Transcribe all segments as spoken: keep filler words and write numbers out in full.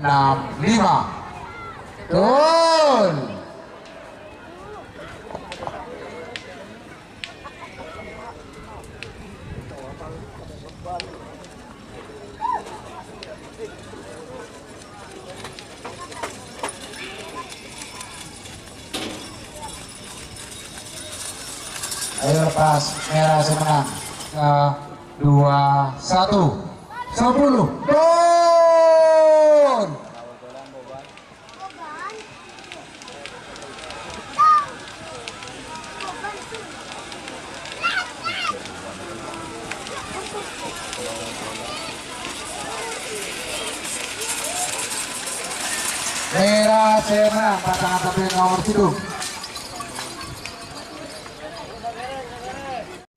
Enam lima. Gol. Ayo lepas, merah sè menang. Ka dua satu. Sepuluh. Gol. Merah sè menang, pasangan samping nomor tujuh.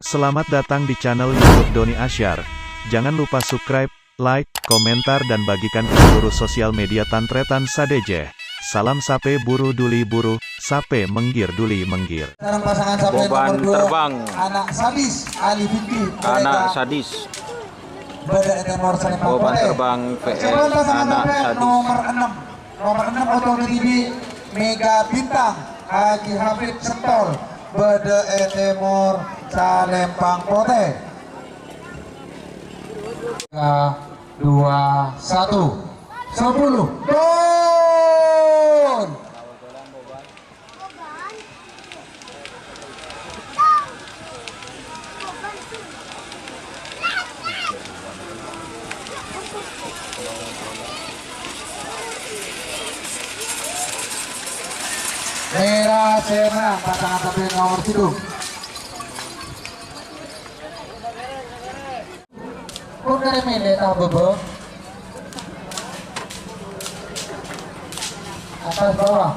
Selamat datang di channel YouTube Doni Asyar. Jangan lupa subscribe, like, komentar, dan bagikan ke seluruh sosial media tan-trètan sadhâjâ. Salam sapè buru duli buru, sapè menggir duli menggir. Sareng pasangan samping nomor dua, terbang. Anak sadis, Ali Fikri, anak sadis. Bâdâ è tèmor Salempang Potè. Terbang P S, anak sadis. Nomor enam. Nomor enam, otong dibi Mega Bintang, Haji Hafid Sentol, bâdâ è tèmor Salempang Potè. Ka dua satu. Sepuluh. Gol. Merah sè menang, pasangan samping nomor tujuh. Pon kare mele ta' bâbâ. Atas bawah.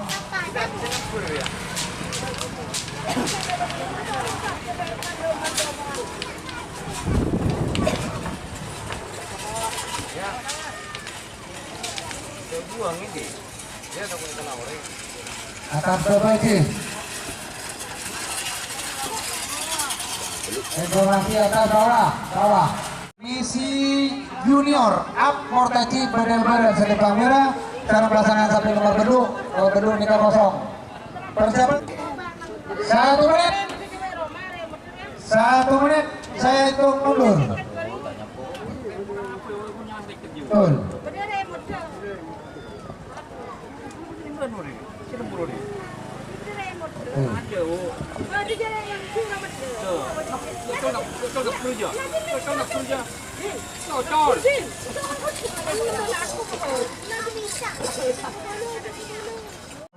Atas bawah iki. Informasi atas bawah, bawah. Misi Junior, Ap Mortaji, bâdâ è bârâ' Salempang Merah, sareng pasangan samping nomor tellu', nomor tellu' nèka kosong. Persiapan. Satu menit. Satu menit, saya hitung mundur. Betul.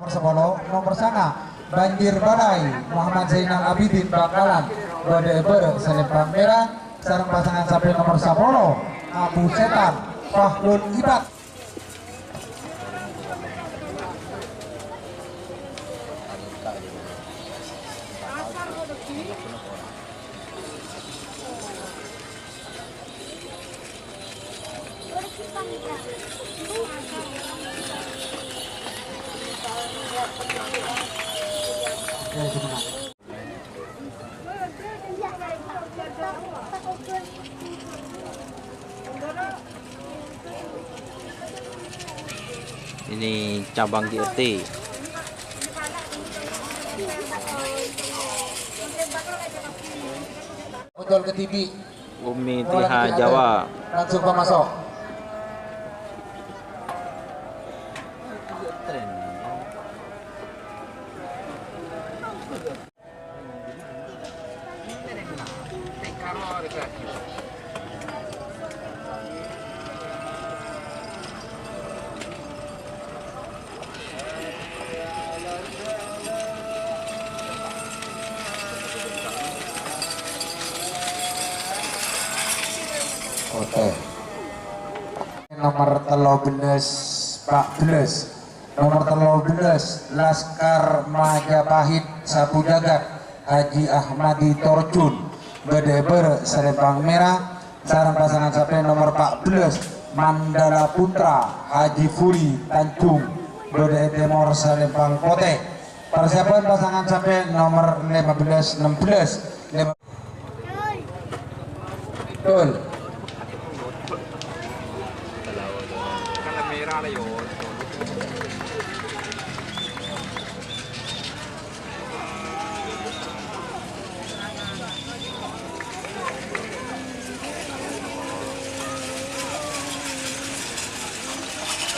Nomor sepuluh, nomor sanga, Banjir Balai, Muhammad Zainal Abidin Bangkalan, bâdâ è bârâ' Salempang Merah, sareng pasangan samping nomor sepuluh, Abu Setan, Fahrul Ibad. Ini cabang G R T. Odol ke T V. Umi Tiha Jawa. Langsung pamasok. Oke. Nomor tello belas, empat belas. Nomor tello belas, Laskar Majapahit Sapu Jagat, Haji Ahmadi Torjun, bâdâ è bârâ' Salempang Merah, sareng pasangan samping nomor empat belas, Mandala Putra, Haji Furi Tanjung, bâdâ è tèmor Salempang Potè. Persiapan pasangan samping nomor lima belas, enam belas, lima-, Gol.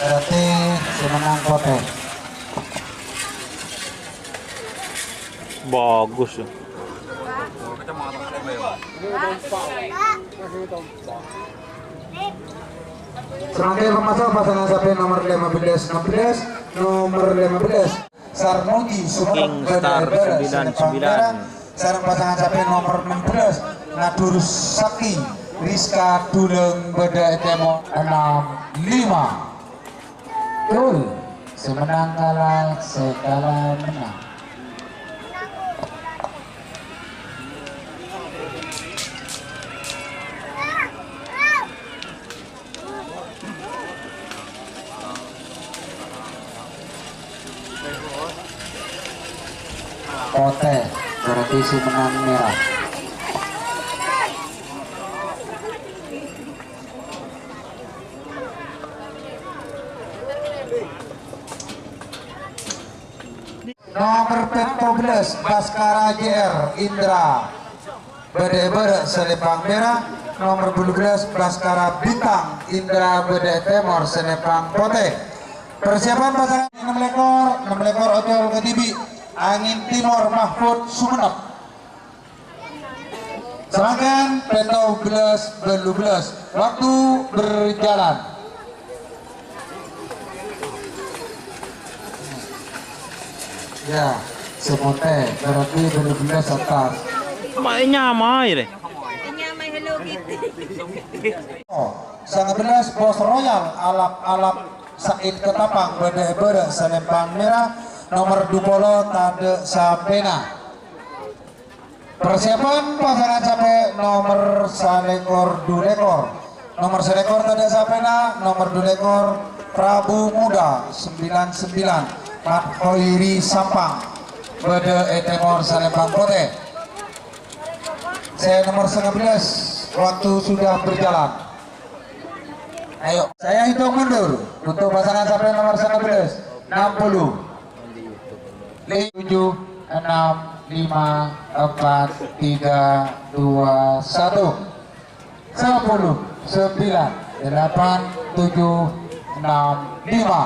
Berarti sè mennang potè. Bagus, ya. Samangkèn maso' pasangan sapè nomer lèma bellâs ennem bellâs, nomer lèma bellâs. Sarmuji Sumerep King Star bâdâ è bârâ' sembilan sembilan. Sareng pasangan sapè nomer ennem bellâs, Nadur Sakti Rizka Dulang bâdâ è tèmor ennem lima. Gol, sè mennang kala, sè kala mennang. Potè, berarti sè mennang mèra. Nomer pètto bellâs, Baskara J R Indra. Bâdâ è bârâ' salèmpang mèra, nomer bâllu bellâs Baskara Bintang Indra bâdâ è tèmor salèmpang potè. Persiapan pasangan ennem lèkor, ennem lèkor ocol kadhibi', Angin Timor Mahfud Sumenep. Samangkèn pètto bellâs bâllu bellâs, waktu berjalan. Ya, sè potè, berarti bâllu bellâs attas. Ma' nyamaè, rè? Nyamaè Hello Kitty. Oh, sanga bellâs Bos Royal, alap-alap Said Ketapang, bâdâ è bârâ' salèmpang mèra, nomer dupolo tadâ' sapèna. Persiapan pasangan sapè nomer salèkor dulèkor. Nomer salèkor tadâ' sapèna, nomer dulèkor Prabu Muda sembilan sembilan, Mat Khairi Sampang, bâdâ è tèmor salèmpang potè. Sè nomer sanga bellâs, waktu sudah berjalan. Ayo, saya hitung mundur untuk pasangan sapè nomer sanga bellâs, enam puluh. Li-, tujuh, enam, lima, empat, tiga, dua, satu. Sepuluh, sembilan, delapan, tujuh, enam, lima.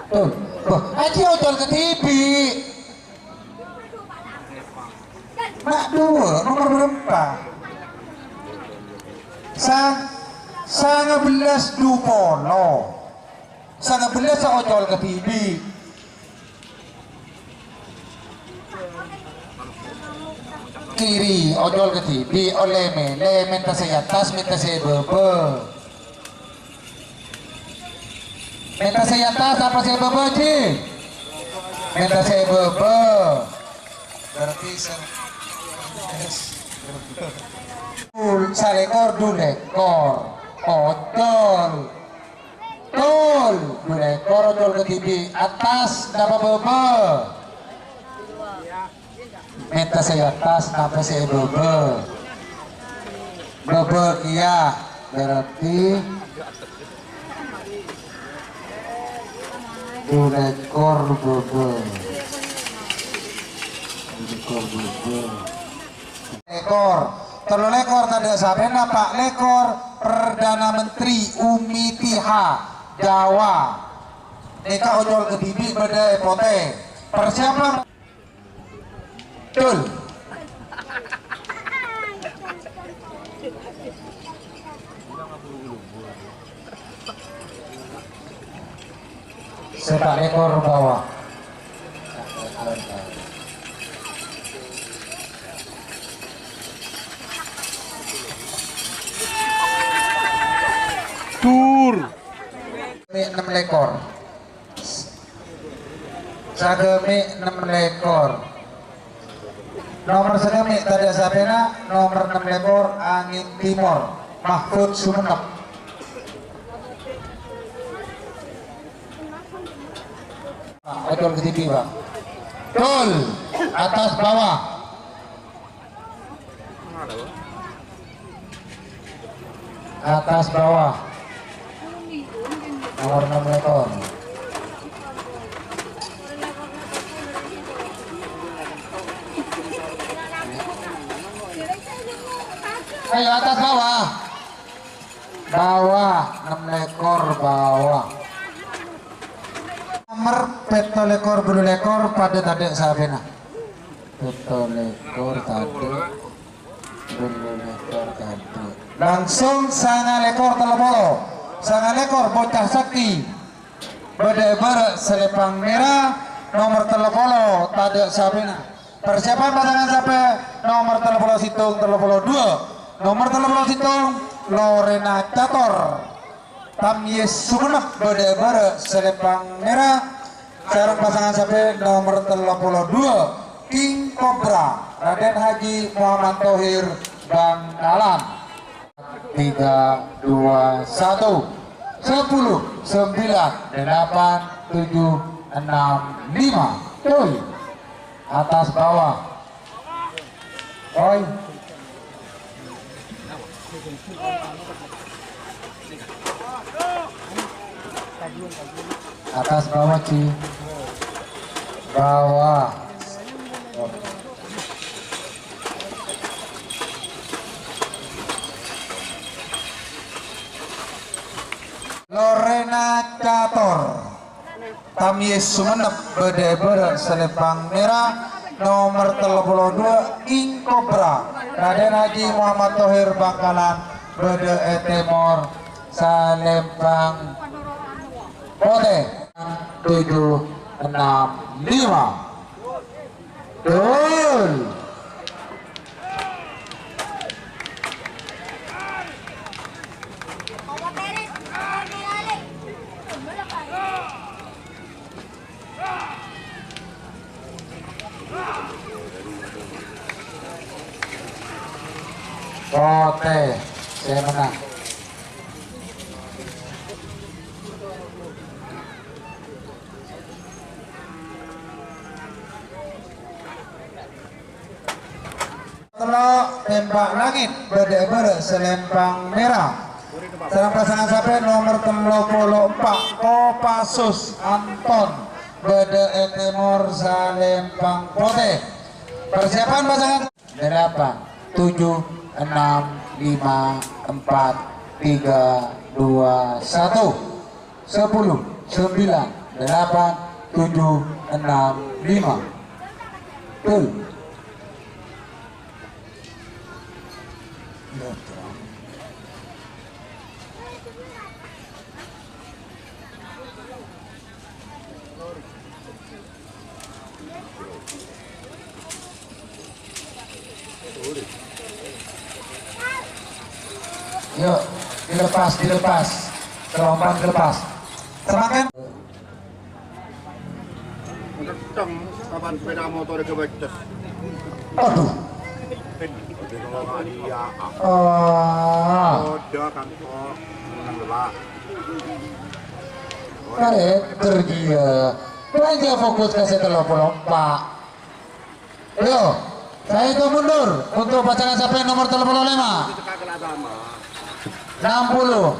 Tuh, tuh, aji ocol kadhibi'. Nak dua, nomor berapa? Sa-, sanga bellâs dupolo. Sanga bellâs ocol kadhibi'. Kiri, ocol kadhibi', ollè mèlè, mènta sè attas, mènta sè bâbâ. Mènta sè attas apa sè bâbâ, Ji? Mènta sè bâbâ. Berarti sè, salèkor dulèkor. Ocol. Tol. Dulèkor ocol kadhibi'. Attas napa bâbâ? Mènta sè attas napa sè bâbâ? Bâbâ kèya, berarti dulèkor bâbâ. Dulèkor bâbâ. Lèkor. Tello lèkor tadâ' sapèna, pa' lèkor, Perdana Menteri Umi Tiha, Jawa. Nèka ocol kadhibi' bâdâ è potè. Persiapan. Dul. Sè pa' lèkor bâbâ. Dur. Mè' ennem lèkor. Saghâmè' ennem lèkor. Nomer saghâmè' tadâ' sapèna, nomer ennem lèkor Angin Timor, Mahfud Sumenep. Nah, betul ke sini, Bang. Betul. Atas bawah. Atas bawah. Nomor ennem lèkor. Ayo, atas bawah. Bawah, ennem Lèkor bâbâ. Nomer pètto lèkor, bâllu lèkor, padâ tadâ' sapèna. Pètto lèkor tadâ', bâllu lèkor tadâ'. Langsung sanga lèkor tello polo. Sanga lèkor bocah sakti. Bâdâ è bârâ' salèmpang mèra, nomer tello polo, tadâ' sapèna. Persiapan pasangan sapè nomer tello polo sèttong, tello polo duwâ'. Nomer tello polo sèttong, Lorena Cator. Tamyiz Sumenep bâdâ è bârâ' salèmpang mèra. Sareng pasangan sapè nomer tello polo duwâ', King Cobra, Raden Haji Muhammad Tohir Bangkalan. Tiga, dua, satu. Sepuluh, sembilan, delapan, tujuh, enam, lima. Oi. Atas bawah. Oi. Atas bawah, Ci. Bawah. Lorena Cator. Tamyiz Sumenep bâdâ è bârâ' salèmpang mèra, nomer tello polo duwâ', King Cobra, Raden Haji Muhammad Tohir Bangkalan bâdâ è tèmor salèmpang potè. Tujuh, enam, lima. Gol. Potè sè mennang. Tello' tembak langit bâdâ è bârâ' salèmpang mèra. Sareng pasangan sapè nomer tello polo empa', Kopassus Anton, bâdâ è tèmor salèmpang potè. Persiapan pasangan. Delapan, tujuh, enam, lima, empat, tiga, dua, satu. Sepuluh, sembilan, delapan, tujuh, enam, lima. Gol. Yuk, dilepas, dilepas. Kelompan dilepas. Semakin. Kenceng, kapan sepeda motor kebecek? Aduh. Iya. Ah. Roda kan kok. Menang, Pak. Kareter dia. Belanja fokus ke setelah polompa. Ayo, saya itu mundur untuk pasangan sampai nomor tello polo lèma'. Enam puluh.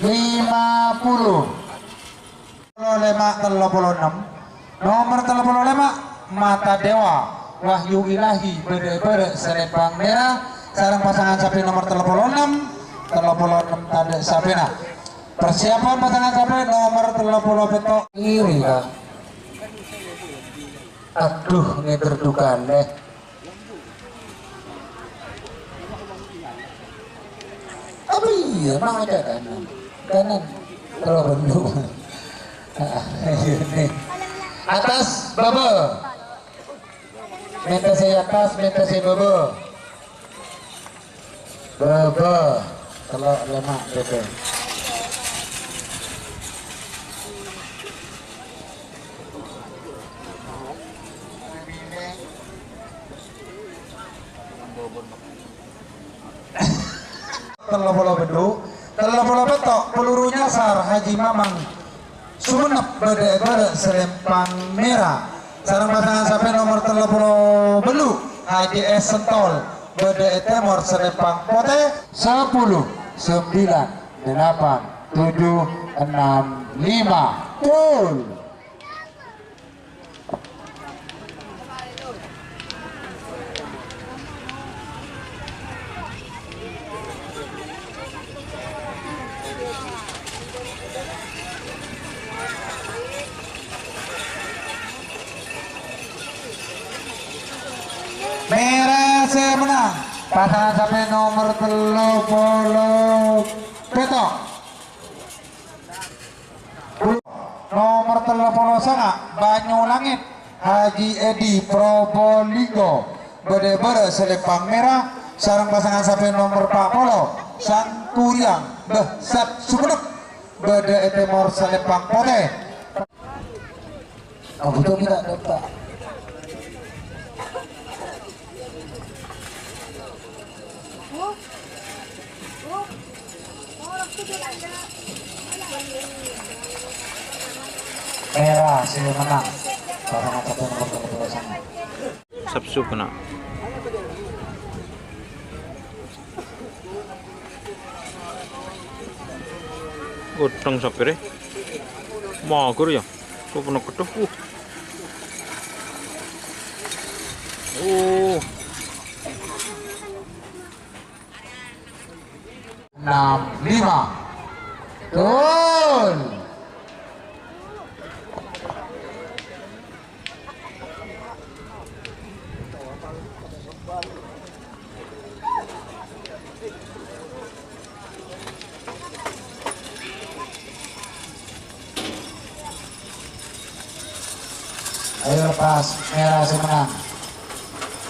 Lima puluh. Tello polo lèma', tello polo ennem. Nomor tello polo lèma', Mata Dewa, Wahyu Ilahi, bâdâ è bârâ' salèmpang mèra, sareng pasangan sampai nomor tello polo ennem, tello polo ennem tadâ' sapèna. Persiapan pasangan sampai nomor tello polo pètto'. Iri, Kak. Aduh, ngèter dukan, eh. Apa iya, mau aja kanan. Kanan. Kalau bener. Atas, bâbâ. Mènta sè atas, mènta sè bâbâ. Bâbâ. Tello' lèma' bâbâ. Tello polo bâllu', tello polo pètto', peluru nyasar Haji Mamang Sumenep bâdâ è bârâ' salèmpang mèra. Sareng pasangan sampai nomor tello polo bâllu', Haji S Sentol bâdâ è tèmor salèmpang potè. Sepuluh, sembilan, delapan, tujuh, enam, lima. Gol. Mennang, pasangan sampè' nomer tello polo pètto'. Nomer tello polo sanga', Banyulangit, Haji Edi Probolinggo, bâdâ è bârâ' salèmpang mèra, sareng pasangan sampè' nomer pa' polo, Sangkuriang, Bâh Sat Sumenep, bâdâ è tèmor salèmpang potè. Aku tuh minta daftar. Mèra sè mennang. Pasangan sampè' nomer tello polo sanga'. Sabsu kena. Godhong sapè rè. Mager ya. Kok pernah ketemu? Uh. Oh. Enam, lima. Gol. Ayo, pas, mèra sè mennang.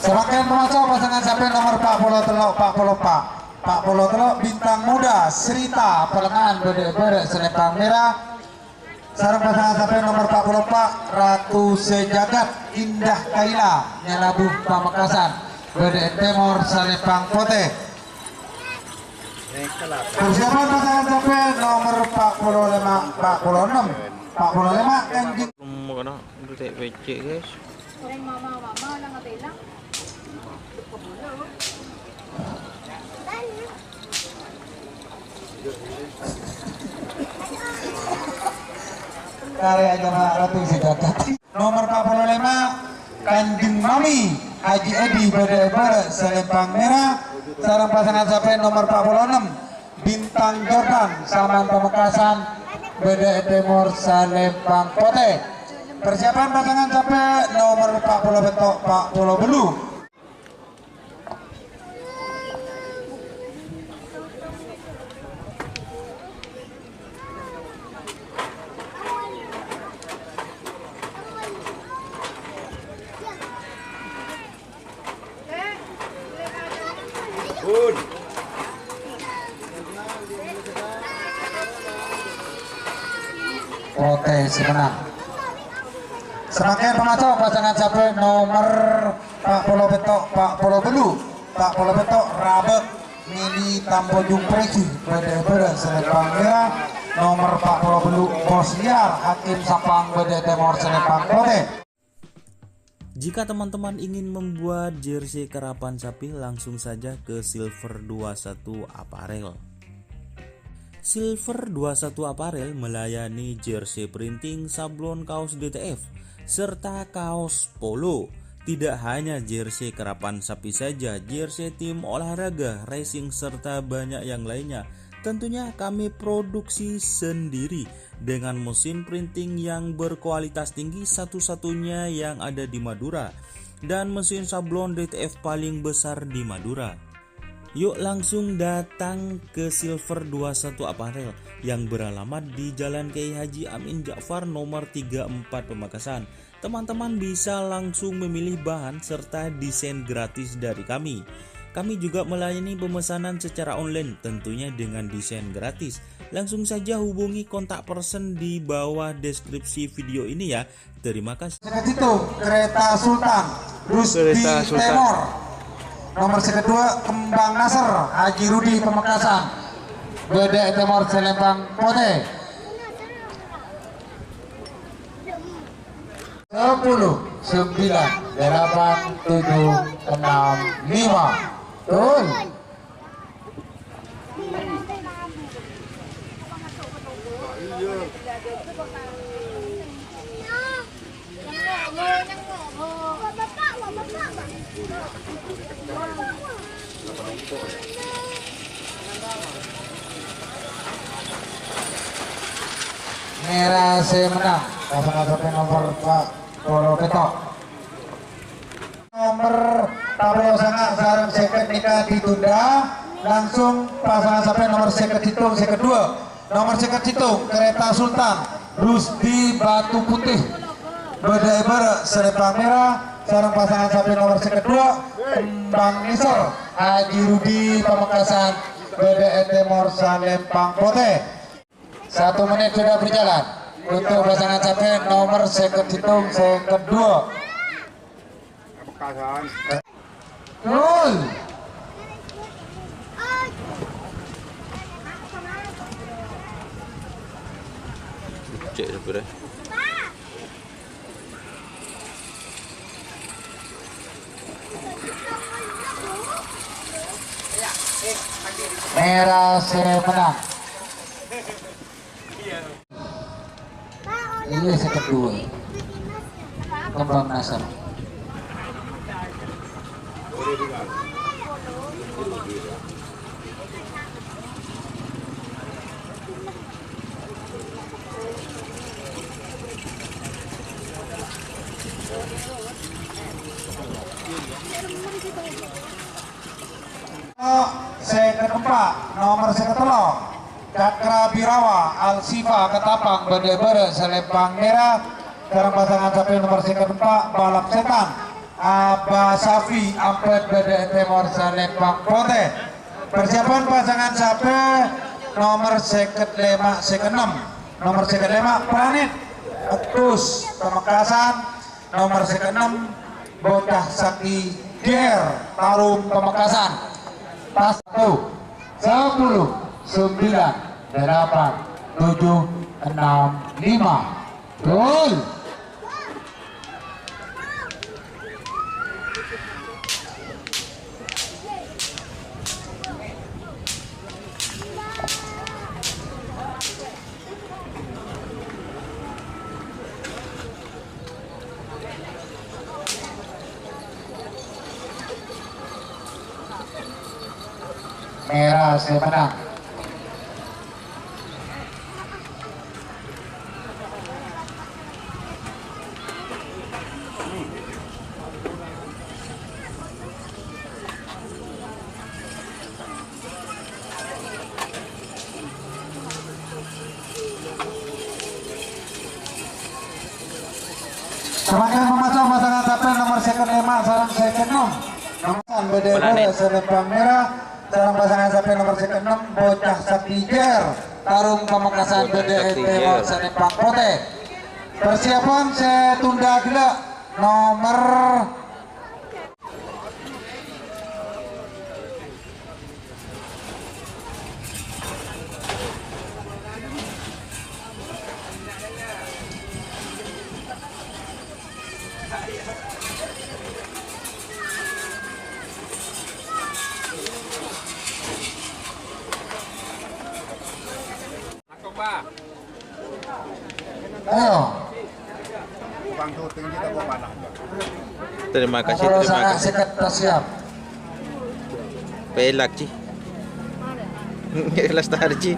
Samangkèn pamaso pasangan sampè' nomer pa' polo tello', pa' polo pa'. Pa' polo tello', Bintang Muda, Srita, Pelengahan, bâdâ è bârâ' salèmpang mèra. Sareng pasangan sampè' nomer pa' polo pa', Ratu Sejagat, Indah Kaila, Nyalabu, Pamekasan, bâdâ è tèmor salèmpang potè. Persiapan pasangan sampè' nomer pa' polo lèma', pa' polo ennem, pa' polo lèma', Kanjeng. Makanan udah tak becek, guys. Karya Jamaah Ratu Sejagat. Nomer pa' polo lèma', Kanjeng Mami Haji Edi bâdâ è bârâ' salèmpang mèra, sareng pasangan sampè' nomer pa' polo ennem, Bintang Jordan, Saman Pamekasan, bâdâ è tèmor salèmpang potè. Persiapan pasangan sampè' nomer pa' polo pètto', pa' polo bâllu'. Potè sè mennang. Samangkèn pamaso pasangan sampè' nomer pa' polo pètto', pa' polo bâllu', pa' polo pètto', Rabâk, Mili Tampojung Prèji, bâdâ è bârâ' salèmpang mèra, nomer pa' polo bâllu', Bos Liar, Hakim Sapang, bâdâ è tèmor salèmpang potè. Jika teman-teman ingin membuat jersey karapan sapi, langsung saja ke Silver dua satu Apparel. Silver dua satu Apparel melayani jersey printing, sablon kaos D T F, serta kaos polo. Tidak hanya jersey karapan sapi saja, jersey tim olahraga, racing, serta banyak yang lainnya. Tentunya kami produksi sendiri dengan mesin printing yang berkualitas tinggi, satu-satunya yang ada di Madura, dan mesin sablon D T F paling besar di Madura. Yuk langsung datang ke Silver dua satu Apparel yang beralamat di Jalan Kiai Haji Amin Ja'far nomor tiga empat Pamekasan. Teman-teman bisa langsung memilih bahan serta desain gratis dari kami. Kami juga melayani pemesanan secara online, tentunya dengan desain gratis. Langsung saja hubungi kontak person di bawah deskripsi video ini ya. Terima kasih. Sèket sèttong, Kereta Sultan, Rusdi Kereta Sultan. Tèmor. Nomer sèket duwâ', Kembang Nasr, Haji Rudi Pamekasan. Bâdâ è tèmor salèmpang potè. Sepuluh, sembilan, delapan, tujuh, enam, lima. Gol. Mèra sè mennang, pasangan sampè' nomer pa' polo pètto'. Nomer pa' polo sanga'. Sareng sèket nèka ditunda, langsung pasangan sampè' nomer sèket sèttong, sèket dua. Nomer sèket sèttong, Kereta Sultan, Rusdi Batu Putih. Bâdâ è bârâ' salèmpang mèra, sareng pasangan sampè' nomer sèket dua, Kembang Nèsèr, Haji Rudi Pamekasan, bâdâ è tèmor salèmpang potè. Satu menit sudah berjalan untuk pasangan sampè' nomer sèket sèttong, sèket dua. Gol. Cek sebelah. Mèra sè mennang. Iyâ, sèket dua. Kembang Nèsèr. Sèket empa', nomer sèket tello', Cakra Birawa, Al-Sifa Ketapang, bâdâ è bârâ' salèmpang mèra, sareng pasangan sampè' nomer sèket empa', Balap Sètan, Abah Safi, Ampet, bâdâ è tèmor salèmpang potè. Persiapan pasangan sampè' nomer sèket lèma', sèket ennem. Nomer sèket lèma', Planet, Etus, Pamekasan, Nomer sèket ennem, Bocah Sakti J R, Tarum Pamekasan. Pas satu, sepuluh, sembilan, delapan, tujuh, enam, lima. Gol. Mèra sè mennang. Samangkèn mamaso pasangan sampè' nomer sèket lèma' sareng sèket ennem. Nomer bâdâ Bola bârâ' nih. Salèmpang mèra sareng pasangan sampè' nomer sèket ennem, Bocah Sakti J R, Tarum Pamekasan. Bocah bâdâ Sakti J R. Salèmpang potè. Persiapan sè tunda ghellâ' nomer Ayo. Terima kasih, terima kasih. Sèket, siap. Pelak, Ci. Lestari, Ci.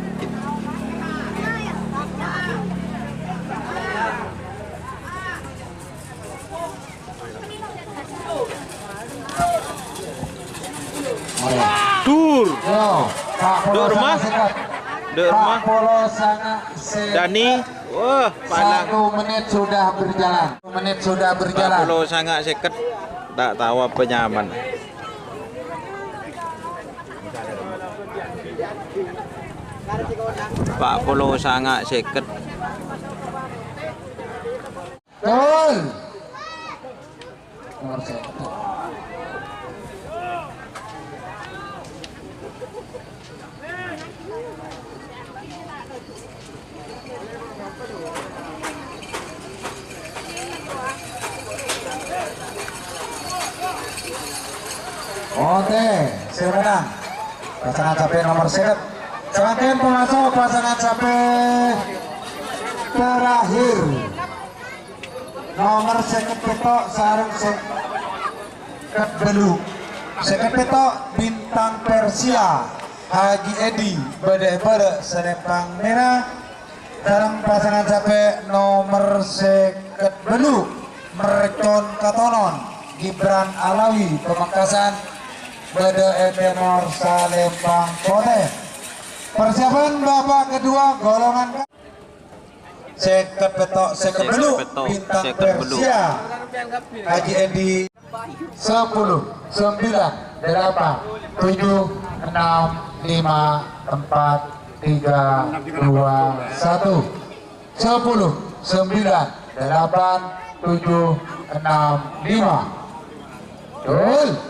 Dur. Yo, Pak Polo Dur, Mah. Sangat sekat. Dur, Pak Mah. Polo Sangat sekat. Dani. Wah, palang. Satu menit sudah berjalan. Satu menit sudah berjalan. Pak Polo Sangat seket. Tak tahu apa nyaman. Pak Polo Sangat seket. Gol. Nomor satu. Oke, silakan. Pasangan sape nomor seket. Sampèyan pamaso pasangan sape terakhir. Nomor seket pètto' sareng seket bâllu'. Seket pètto' Bintang Persia, Haji Edi, bâdâ è bârâ' salèmpang mèra, sareng pasangan sape nomor seket bâllu', Mercon Katonon, Gibran Alawi, Pamekasan, Bâdâ è tenor Salempang Potè. Persiapan babak kedua golongan sèket pètto', sèket bellu', Bintang Persia, Haji Endi. Sepuluh, sembilan, delapan, tujuh, enam, lima, empat, tiga, dua, satu. Sepuluh, sembilan, delapan, tujuh, enam, lima. Gol.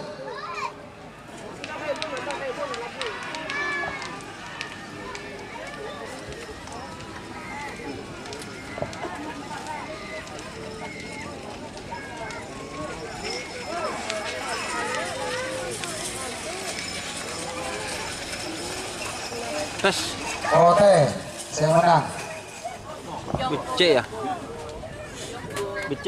Tes. Potè sè menang. Becek ya.